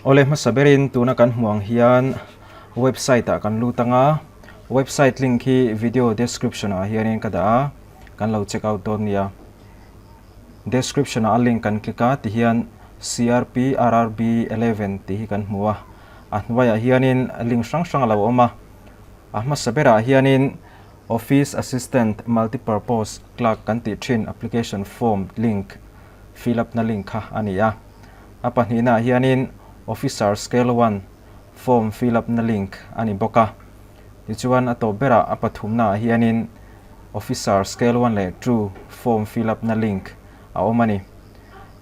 Awle hmasa berin tuna kan hmuh ang hian website ah kan lut anga website link hi video description ah hianin ka dah a kan lo check out dawn nia. Description ah a link kan click a tihian CRP RRB 11 tih hi kan hmu a a hnuaiah hianin link hrang hrang a lo awm a a hmasa berah hianin Office Assistant Multipurpose Clerk kan tih thin application form link fill up na link kha a ni a. A pahnihnaah hianin Officer Scale 1 form fill up na link a ni bawk a. Tichuan a tawp berah a pathumnaah hianin Officer Scale 1 leh 2 form fill up na link a awm a ni.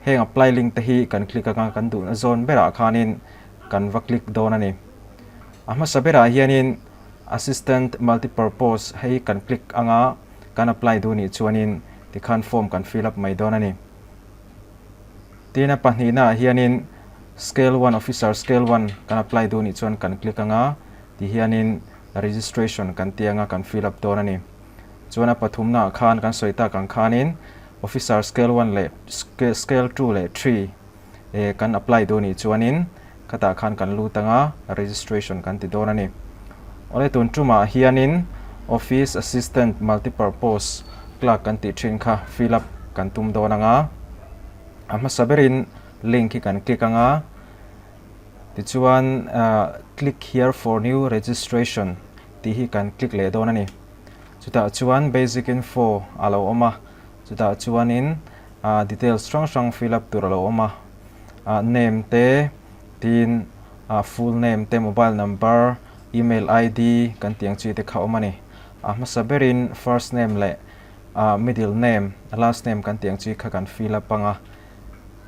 Heng apply link te hi kan click anga kan duhna zawn berah khanin kan va click dawn a ni. A hmasa berah hianin Assistant Multipurpose hei kan click anga kan apply duh nih chuanin tikhan form kan fill up mai dawn a ni. Tin a pahnihnaah hianin Scale 1 Officer Scale 1 kan apply duh nih chuan kan click anga tihianin registration kan ti anga kan fill up dawn a ni. Chuan a pathumnaah khan kan sawi tak ang khanin Officer Scale 1 leh Scale 2 leh 3 eh kan apply duh nih chuanin khatah khan kan lut anga registration kan ti dawn a ni. Awle tun tumah hianin Office Assistant Multipurpose Clerk kan tih thin kha fill up kan tum dawn anga a hmasa berin link hi kan click anga tichuan click here for new registration tih hi kan click leh dawn a ni. Chutah chuan basic info a lo awm a chutah chuanin details hrang hrang fill up tur a lo awm a name te tin full name te mobile number email id kan tih ang chi te kha awm a ni. A hmasa berin first name leh middle name last name kan tih ang chi kha kan fill up anga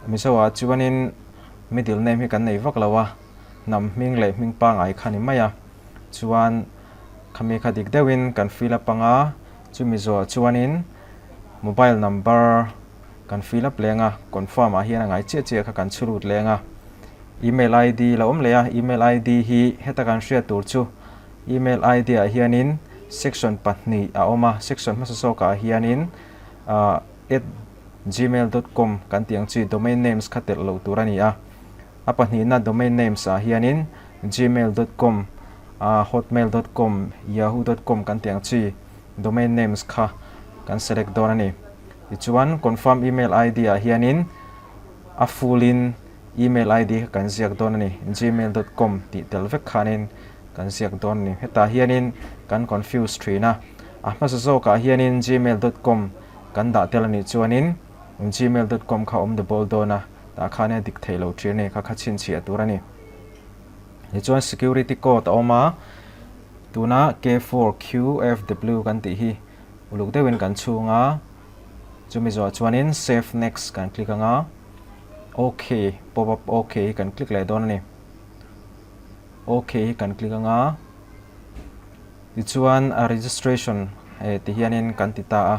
Mizoah chuanin middle name hi kan nei vak lo a hnam hming leh hming pangngai kha ni mai a chuan khami kha dik deuhin kan fill up anga chumi zawhah chuanin mobile number kan fill up leng a confirm ah hian a ngai chiah chiah kha kan chhu lut leng a email id lo awm leh a email id hi heta kan hriat tur chu email id ah hianin section pahnih a awm a section hmasa zawkah hianin ah at gmail dot com kan tih ang chi domain names kha telh loh tur a ni a a pahnihna domain names ah hianin gmail dot com ah hotmail dot com yahoo dot com kan tih ang chi domain names kha kan select dawn a ni. Tichuan confirm email id ah hianin a full in email id kha kan ziak dawn a ni gmail dot com tih tel vek khanin kan ziak dawn a ni. Hetah hianin kan confuse thin a, a hmasa zawkah hianin gmail dot com kan dah tel a nih chuanin gmail dot com kha awm double dawn a, tah khanin a dik theih lo thin a ni, kha kha chhinchhiah tur a ni. Tichuan security code a awm a, tuna K4QFW kan tih hi uluk deuhin kan chhung a, chumi zawhah chuanin save next kan click anga ok pop up ok hi kan click leh dawn a ni. Ok hi kan click anga tichuan a registration eh ti hianin kan ti ta a,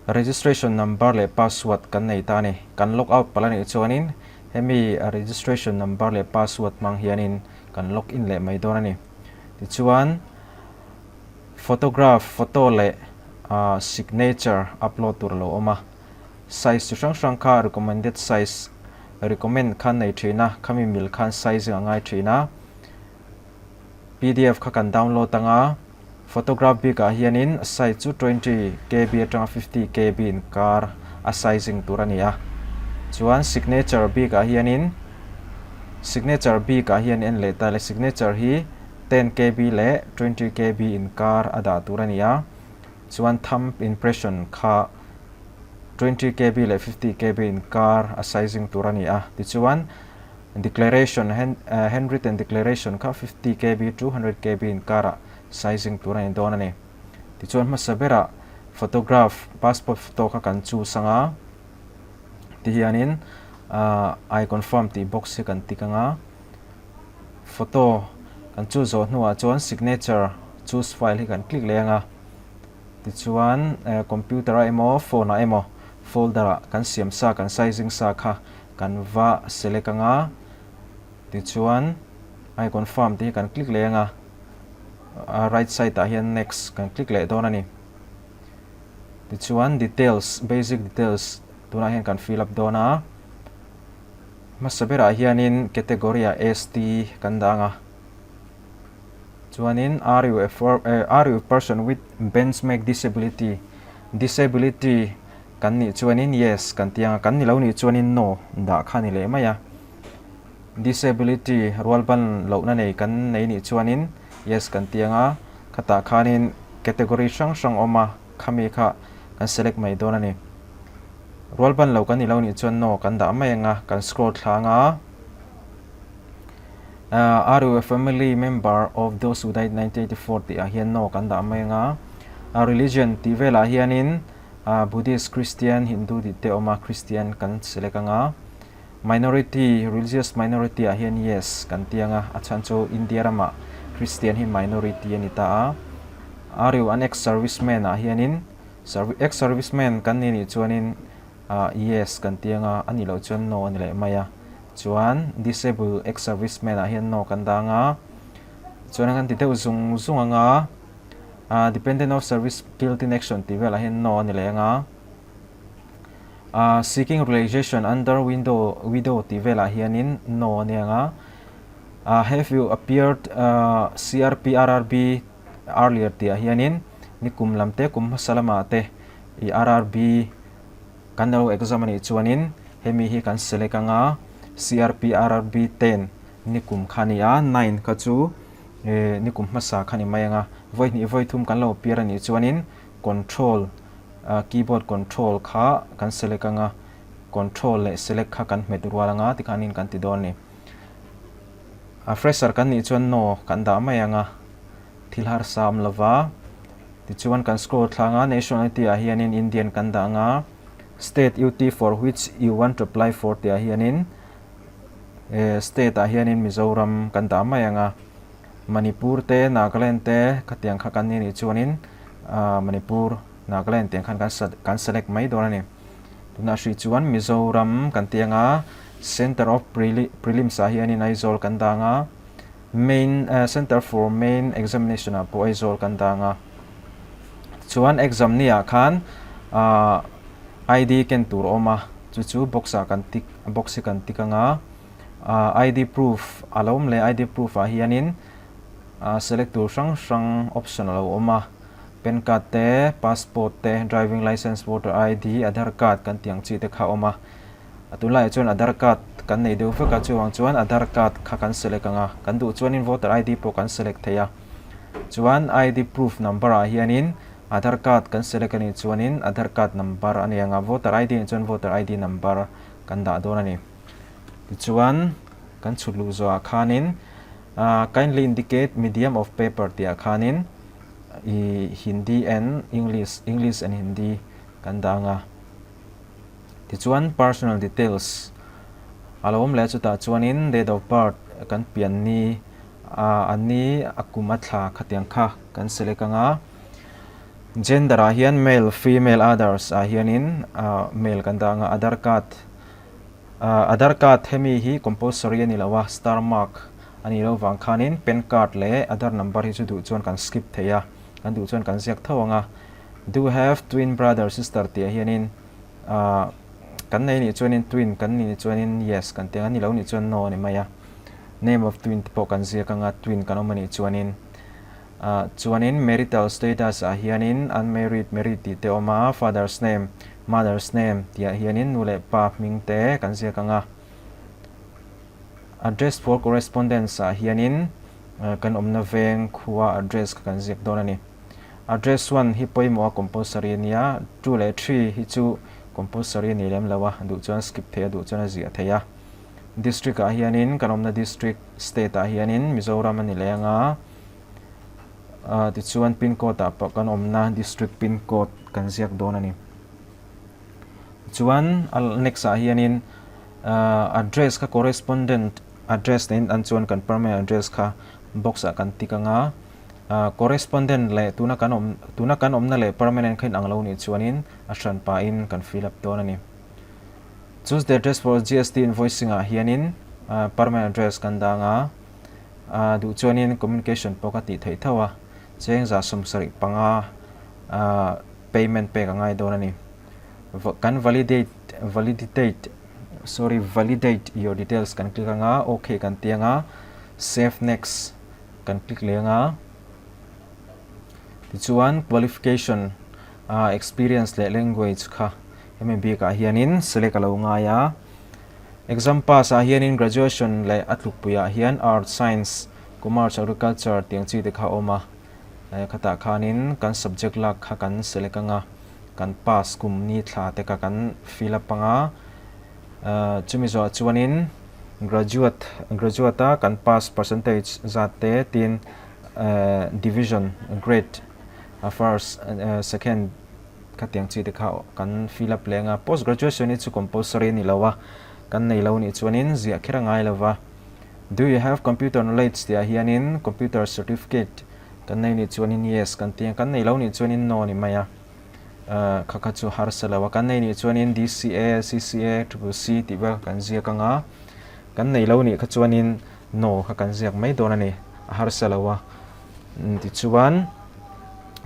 registration number leh password kan nei ta a ni. Kan log out palh a nih chuanin hemi registration number leh password hmang hianin kan log in leh mai dawn a ni. Tichuan photograph photo leh ah signature upload tur a lo awm a, size chi hrang hrang kha recommended size recommend khan nei thin a, khami mil khan sizing a ngai thin a, pdf kha kan download anga photograph bikah hianin size chu 20 kb atanga 50 kb inkar a sizing tur a ni a, chuan signature bikah hianin signature bikah hian en leh ta le signature hi 10 kb leh 20 kb inkar a dah tur a ni a, chuan thumb impression kha 20 kb leh 50 kb inkar a sizing tur a ni a, tichuan Declaration, Handwritten declaration kha 50 kb to 100 kb inkarah sizing tur a ni dawn a ni. Tichuan hmasa berah photograph, passport photo kha kan choose anga tihianin I confirm tih box hi kan tick anga photo kan choose zawh hnuah chuan signature choose file hi kan click leh anga tichuan computer ah emaw phone ah emaw folder ah kan siam sa kan sizing sa kha kan va select anga tichuan I confirm tih hi kan click leh anga a right side ah hian next kan click leh dawn a ni tichuan details basic details tunah hian kan fill up dawn a. Hmasa berah hianin category ah ST kan dah ang a. Chuanin are you a are you a person with benchmark disability, disability kan nih chuanin yes kan ti ang a, kan ni lo nih chuanin no dah kha a ni leh mai a. Disability rual ban lohna nei kan nei nih chuanin yes kan ti ang a, khatah khanin category hrang hrang awm a, khami kha kan select mai dawn a ni. Rual ban lo kan ni lo nih chuan no kan dah mai ang a, kan scroll thlang a. Are you a family member of those who died 1984 tih ah hian no kan dah mai ang a. Religion tih velah hianin Buddhist, Christian, Hindu tih te awm a, Christian kan select ang a. Minority, religious minority ah hian yes kan ti ang a, a chhan chu India ramah Christian hi minority a ni ta a. Are you an ex-serviceman ah hianin ex-serviceman kan ni nih chuanin yes kan ti ang a, a nih loh chuan no a ni leh mai a. Chuan disable ex service man ah hian no kan dang a, chuan an ti deuh zung zung ang a, ah dependent of service killed in action tih velah hian no a ni leh ang a, ah seeking realization under window widow tih velah hianin no a ni ang a, ah have you appeared ah CRPRRB earlier tih ah hianin nikum lam te kum hmasa lamah te ih RRB Kan lo exam anih chuanin hemi hi kan select anga CRPRRB ten nikum kha a ni a, nine kha chu eh nikum hmasa kha a ni mai anga vawi hnih vawi thum kan lo appear anih chuanin control ah keyboard control kha kan select anga control leh select kha kan hmet rual anga tikhanin kan ti dawn a ni. A fresher kan nih chuan no kan dah mai anga thil harsa awm lova. Tichuan kan scroll thlang a, nationality ah hianin Indian kan dah ang a, state UT for which you want to apply for tih ah hianin eh state ah hianin Mizoram kan dah mai ang a, Manipur te Nagaland te khatiang kha kan ni nih chuanin ah Manipur Nagaland tiang khan kan kan select mai dawn a ni. Tunah hrih chuan Mizoram kan ti ang a, center of prelims ah hianin Aizawl kan dah ang a, Main Centre for Main Examination ah pawh Aizawl kan dang a. Chuan exam ni ah khan ah ID ken tur a awm a, chu chu box ah kan tick box hi kan tick ang a. Ah ID proof a lo awm leh ID proof ah hianin ah select tur hrang hrang option a lo awm a. Pan card te, passport te, driving licence, voter ID, Aadhaar card kan tih ang chi te kha a awm a. A tunlaiah chuan Aadhaar card kan nei deuh vek a, chuvang chuan Aadhaar card kha kan select ang a, kan duh chuanin voter ID pawh kan select thei a. Chuan ID proof number ah hianin Aadhaar card kan select a nih chuanin Aadhaar card number a ni ang a, voter ID nih chuan voter ID number kan dah dawn a ni. Tichuan kan chhut luh zawhah khanin kindly indicate medium of paper tih ah khanin ih Hindi and English, English and Hindi kan dah ang a. Tichuan personal details a lo awm leh a chutah chuanin date of birth kan pian ni a ni a kum a thla khatiang kha kan select ang a, gender ah hian male female others ah hianin male kan dah ang a, aadhar card aadhar card hemi hi compulsory a ni lo a star mark a nih loh vang khanin pan card leh aadhar number hi chu duh chuan kan skip thei a, kan duh chuan kan ziak tho ang a. Do you have twin brother sister tih ah hianin ah kan nei nih chuanin twin kan nih chuanin yes kan ti ang a ni lo nih chuan no a ni mai a. Name of twin te pawh kan ziak ang a twin kan awm a nih chuanin ah chuanin marital status ah hianin unmarried married tih te a awm a father's name mother's name tih ah hianin nu leh pa hming te kan ziak ang a. Address for correspondence ah hianin kan awmna veng khua address kha kan ziak dawn a ni. Address one hi pawimawh a compulsory a nia, two leh three hi chu compulsory a ni lem lo a, duh chuan skip theih a duh chuan a ziah theih a. District ah hianin kan awmna district state ah hianin Mizoram a ni leng a, ah tichuan pin code ah pawh kan awmna district pin code kan ziak dawn a ni. Chuan a next ah hianin ah address kha correspondent address niin an chuan kan permanent address kha box ah kan tick ang a. Correspondent leh tuna kan awm tuna kan awmna leh permanent kha inang lo nih chuanin a hran pahin kan fill up dawn a ni. Choose the address for GST invoicing ah hianin permanent address kan dang a, duh chuanin communication pawh ka tih theih tho a, cheng 75 payment pek a ngai dawn a ni. Kan validate validate. sorry validate your details kan click anga ok kan ti anga save next kan click leh anga tichuan qualification ah experience leh language kha hemi bikah hianin select a lo ngai a exam pass ah hianin graduation leh a tlukpuiah hian arts science commerce agriculture tih ang chi te kha a awm a khatah khanin kan subject lak kha kan select anga kan pass kum ni thla te kha kan fill up anga chumi zawhah chuanin graduate graduate a kan pass percentage zat te tin division grade first second khatiang chi te kha kan fill up leh anga post graduation hi chu compulsory a ni lo a kan nei lo nih chuanin ziah kher a ngai lo va do you have computer knowledge tih ah hianin computer certificate Kan nei nih chuanin yes kan ti a, kan nei lo nih chuanin no a ni mai a. Kha kha chu harsa lo a, kan nei nih chuanin DCA, CCA, Triple C tih vel kan ziak ang a, kan nei lo nih kha chuanin no kha kan ziak mai dawn a ni, a harsa lo a. Tichuan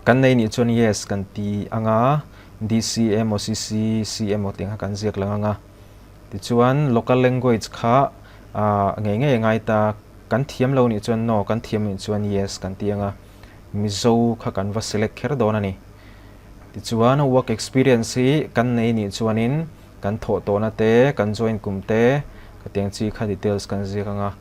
kan nei nih chuan yes kan ti ang a, DC emaw CC, C emaw tih kha kan ziak lang ang a. Tichuan local language kha ngei ngei a ngai ta. Kan thiam lo nih chuan no, kan thiam nih chuan yes kan ti ang a, Mizo kha kan va select kher dawn a ni. Tichuan work experience hi kan nei nih chuanin kan thawh tawhna te, kan join kum te, khatiang chi kha details kan ziak ang a.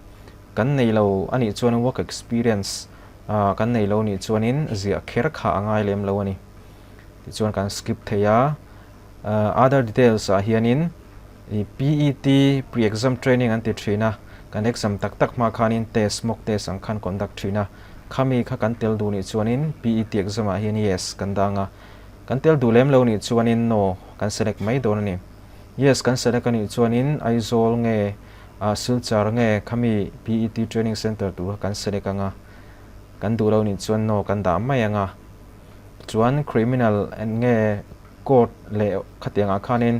Kan nei lo a nih chuan work experience kan nei lo nih chuanin ziah kher kha a ngai lem lo a ni. Tichuan kan skip thei a. Other details ah hianin I PET, Pre-Exam Training an ti thin a, kan exam tak tak hma khanin test, mock test ang khan conduct thin a, khami kha kan tel duh nih chuanin PET exam ah hian yes kan dang a, kan tel duh lem lo nih chuanin no kan select mai dawn a ni. Yes kan select a nih chuanin Aizawl nge Silchar nge khami PET Training Centre tur kha kan select ang a, kan duh lo nih chuan no kan dah mai ang a. Chuan criminal nge court leh khatiang ah khanin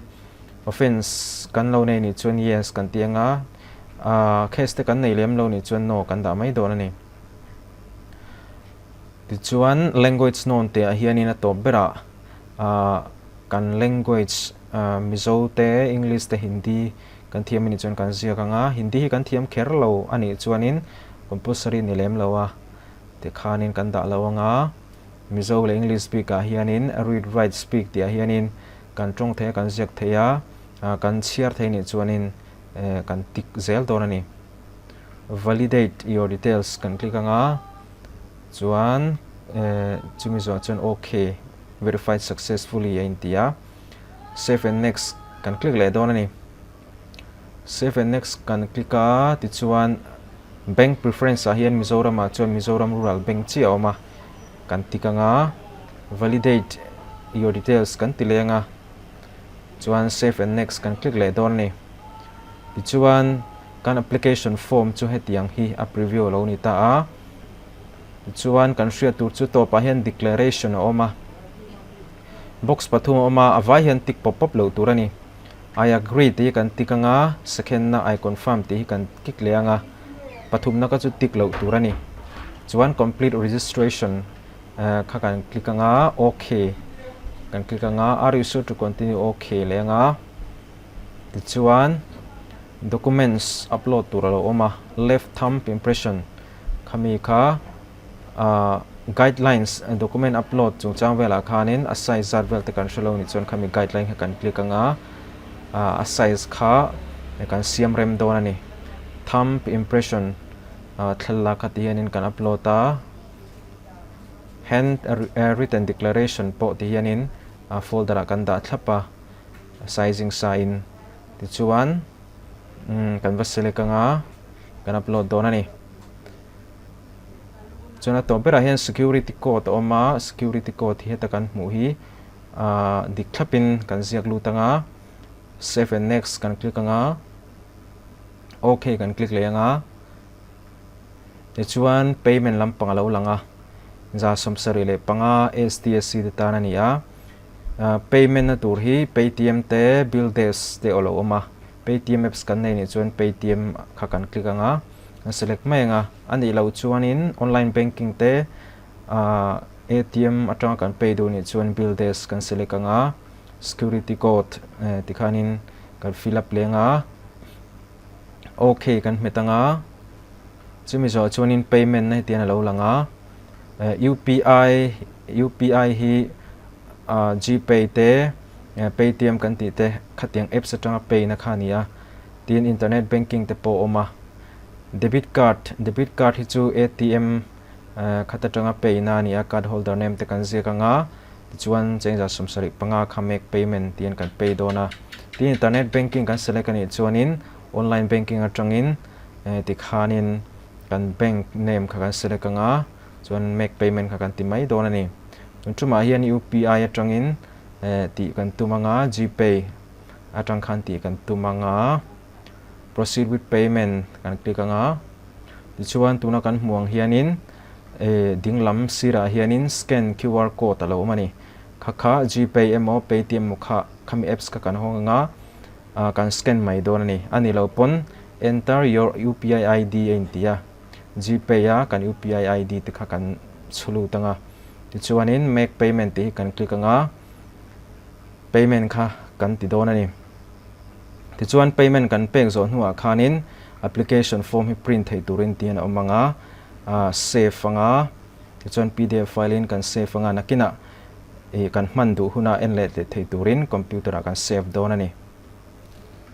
Offence kan lo nei nih chuan yes kan ti anga, case te kan nei lem lo nih chuan no kan dah mai dawn a ni. Tichuan language known te ah hianin a tawp berah kan language Mizo te, English te, Hindi kan thiam a nih chuan kan ziak anga, Hindi hi kan thiam kher lo a nih chuanin compulsory ni lem lo a tikhanin kan dah lo anga, Mizo leh English bikah hianin read, write, speak tih ah hianin Kan tawng thei a, kan ziak thei a, kan chhiar thei nih chuanin kan tik zel dawn a ni. Validate your details kan click ang a, chuan chumi zawh chuan ok, verified successfully a inti a, save and next kan click leh dawn a ni. Save and next kan click a, tichuan bank preference ah hian Mizoram ah chuan Mizoram Rural Bank chiah a awm a, kan tik ang a, validate your details kan ti leng a, chuan save and next kan click leh dawn a ni. Tichuan kan application form chu hetiang hi a preview a lo ni ta a, tichuan kan hriat tur chu tawpah hian declaration a awm a, box pathum a awm a, a vai hian tick pawp pawp loh tur a ni. I agree tih hi kan tick anga, second na I confirm tih hi kan click leh anga, pathumna kha chu tick loh tur a ni. Chuan complete registration kha kan click anga, ok kan click anga, are you sure to continue ok leh anga, tichuan documents upload tur a lo awm a, left thumb impression khami kha Ahh guidelines document upload chungchang velah khanin a size zat vel te kan hre lo nih chuan khami guideline kha kan click anga ahh a size kha kan siam rem dawn a ni. Thumb impression ahh thlalak kha ti hianin kan upload a, hand written declaration pawh ti hianin a folder ah kan dah thlap a sizing sa in tichuan umm kan va select anga kan upload dawn a ni. Chuan a tawp berah hian security code a awm a, security code hi heta kan hmuh hi ahh dik thlapin kan ziak lut ang a, save and next kan click ang a, ok kan click leh ang a, tichuan payment lampang a lo lang a, 75 STSC te tan a ni a, ahh payment na tur hi paytm te bill desk te a lo awm a, paytm apps kan nei nih chuan paytm kha kan click ang a. An select mai ang a, a nih loh chuanin online banking te ahh atm atanga kan pay duh nih chuan bill desk kan select ang a, security code tikhanin kan fill up leng a. OK kan hmet anga, chumi zawh chuanin payment na hetiang a lo lang a, UPI UPI hi Gpay te Paytm kan tih te khatiang apps atanga pay na kha a ni a, tin internet banking te pawh a awm a, debit card debit card hi chu ATM khat atanga pay na a ni a, card holder name te kan ziak anga tichuan chengza 75 kha make payment tiin kan pay dawn a, tin internet banking kan select a nih chuanin online banking atangin tikhanin kan bank name kha kan select anga chuan make payment kha kan ti mai dawn a ni. Tun tumah hian UPI atangin tih kan tum anga Gpay atang khan tih kan tum anga proceed with payment kan click anga tichuan tuna kan hmuh ang hianin dinglam sirah hianin scan QR code a lo awm a ni. Kha kha Gpay emaw Paytm emaw kha khami apps kha kan hawng anga kan scan mai dawn a ni. A ni lo pawn enter your UPI ID a inti a, Gpay a kan UPI ID te kha kan chhu lut anga tichuanin make payment tih hi kan click anga payment kha kan ti dawn a ni. Tichuan payment kan pek zawh hnuah khanin application form hi print theih turin tih an awm anga save anga tichuan pdf file in kan save anga nakinah ih kan hman duh huna en leh leh theih turin computer ah kan save dawn a ni.